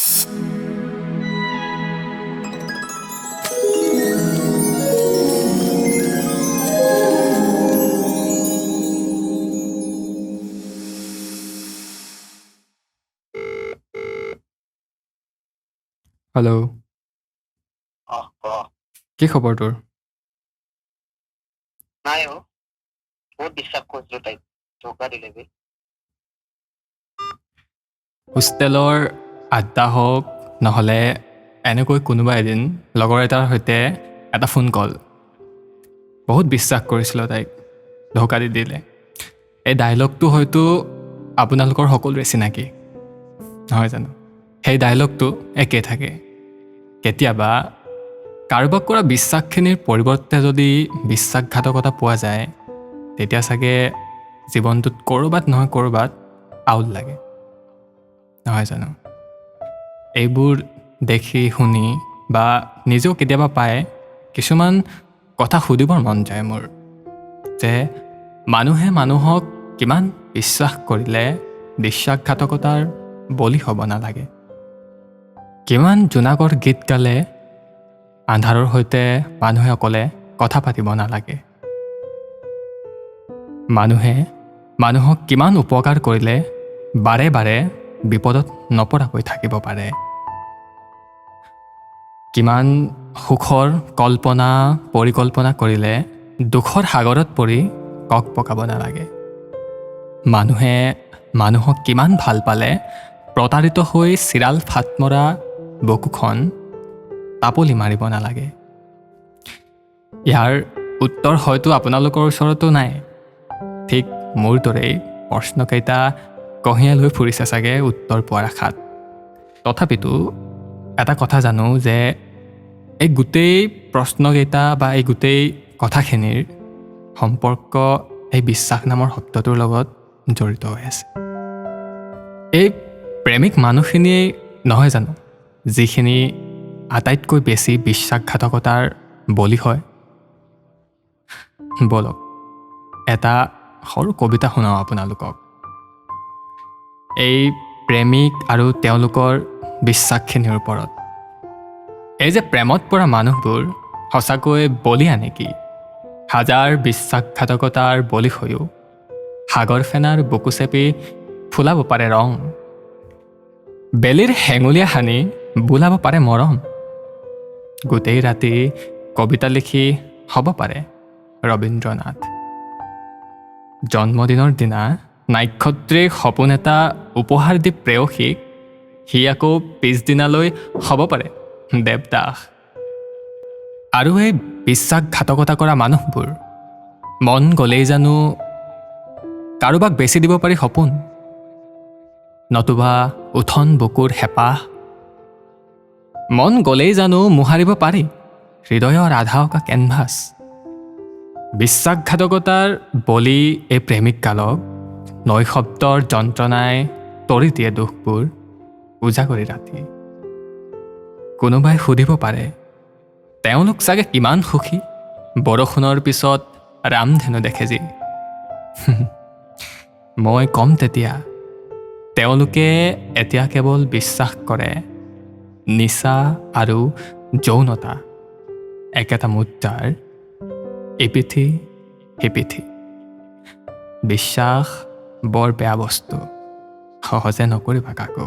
Hello'. অ, ক। কি খবৰ তোৰ? নাই অ, বহুত বিশ্বাস কৰিছিলো তাইক, ধোকা দিলে বে। হোষ্টেলৰ আড্ডা হওক, নহ'লে এনেকৈ কোনোবা এদিন লগৰ এটাৰ সৈতে এটা ফোন কল। বহুত বিশ্বাস কৰিছিলোঁ তাইক, ধোকা দি দিলে। এই ডাইলগটো হয়তো আপোনালোকৰ সকলোৰে চিনাকি নহয় জানো? সেই ডাইলগটো একেই থাকে। কেতিয়াবা কাৰোবাক কৰা বিশ্বাসখিনিৰ পৰিৱৰ্তে যদি বিশ্বাসঘাতকতা পোৱা যায়, তেতিয়া চাগে জীৱনটোত ক'ৰবাত নহয় ক'ৰবাত আউল লাগে নহয় জানো? এইবোৰ দেখি শুনি বা নিজেও কেতিয়াবা পাই কিছুমান কথা সুধিবৰ মন যায় মোৰ, যে মানুহে মানুহক কিমান বিশ্বাস কৰিলে বিশ্বাসঘাতকতাৰ বলি হ'ব নালাগে। কিমান জোনাকৰ গীত গালে আন্ধাৰৰ সৈতে মানুহে অকলে কথা পাতিব নালাগে। মানুহে মানুহক কিমান উপকাৰ কৰিলে বাৰে বাৰে বিপদত নপৰাকৈ থাকিব পাৰে। কিমান সুখৰ কল্পনা পৰিকল্পনা কৰিলে দুখৰ সাগৰত পৰি কক পকাব নালাগে। মানুহে মানুহক কিমান ভাল পালে প্ৰতাৰিত হৈ চিৰাল ফাট মৰা বুকুখন টাপলি মাৰিব নালাগে। ইয়াৰ উত্তৰ হয়তো আপোনালোকৰ ওচৰতো নাই। ঠিক মোৰ দৰেই প্ৰশ্নকেইটা কঢ়িয়াই লৈ ফুৰিছে চাগে উত্তৰ পোৱাৰ আশাত। তথাপিতো এটা কথা জানো যে এই গোটেই প্ৰশ্নকেইটা বা এই গোটেই কথাখিনিৰ সম্পৰ্ক এই বিশ্বাস নামৰ শব্দটোৰ লগত জড়িত হৈ আছে। এই প্ৰেমিক মানুহখিনিয়েই নহয় জানো যিখিনি আটাইতকৈ বেছি বিশ্বাসঘাতকতাৰ বলি হয়? ব'লক এটা সৰু কবিতা শুনাওঁ আপোনালোকক, এই প্ৰেমিক আৰু তেওঁলোকৰ বিশ্বাসখিনিৰ ওপৰত। এই যে প্ৰেমত পৰা মানুহবোৰ সঁচাকৈ বলিয়া নেকি? হাজাৰ বিশ্বাসঘাতকতাৰ বলি হৈও সাগৰ ফেনাৰ বুকু চেপি ফুলাব পাৰে ৰং, বেলিৰ হেঙুলীয়া সানি বোলাব পাৰে মৰম, গোটেই ৰাতি কবিতা লিখি হ'ব পাৰে ৰবীন্দ্ৰনাথ। জন্মদিনৰ দিনা নাক্ষত্ৰিক সপোন এটা উপহাৰ দি প্ৰেয়সীক সি আকৌ পিছদিনালৈ হ'ব পাৰে দেৱদাস। আৰু এই বিশ্বাসঘাতকতা কৰা মানুহবোৰ, মন গ'লেই জানো কাৰোবাক বেচি দিব পাৰি সপোন, নতুবা উঠন বুকুৰ হেঁপাহ। মন গ'লেই জানো মোহাৰিব পাৰি হৃদয়ৰ আধা অঁকা কেনভাছ। বিশ্বাসঘাতকতাৰ বলি এই প্ৰেমিক কালক নৈশব্দৰ যন্ত্ৰণাই তৰি দিয়ে দুখবোৰ উজাগৰি ৰাতি। কোনোবাই সুধিব পাৰে, তেওঁলোক চাগে কিমান সুখী, বৰষুণৰ পিছত ৰামধেনু দেখে যি। মই ক'ম তেতিয়া, তেওঁলোকে এতিয়া কেৱল বিশ্বাস কৰে নিচা আৰু যৌনতা একেটা মুদ্ৰাৰ ইপিঠি সিপিঠি। বিশ্বাস বৰ বেয়া বস্তু, সহজে নকৰিবা কাকো।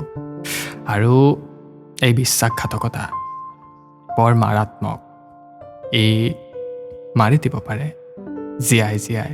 আৰু এই বিশ্বাসঘাতকতা বৰ মাৰাত্মক, ই মাৰি দিব পাৰে জীয়াই জীয়াই।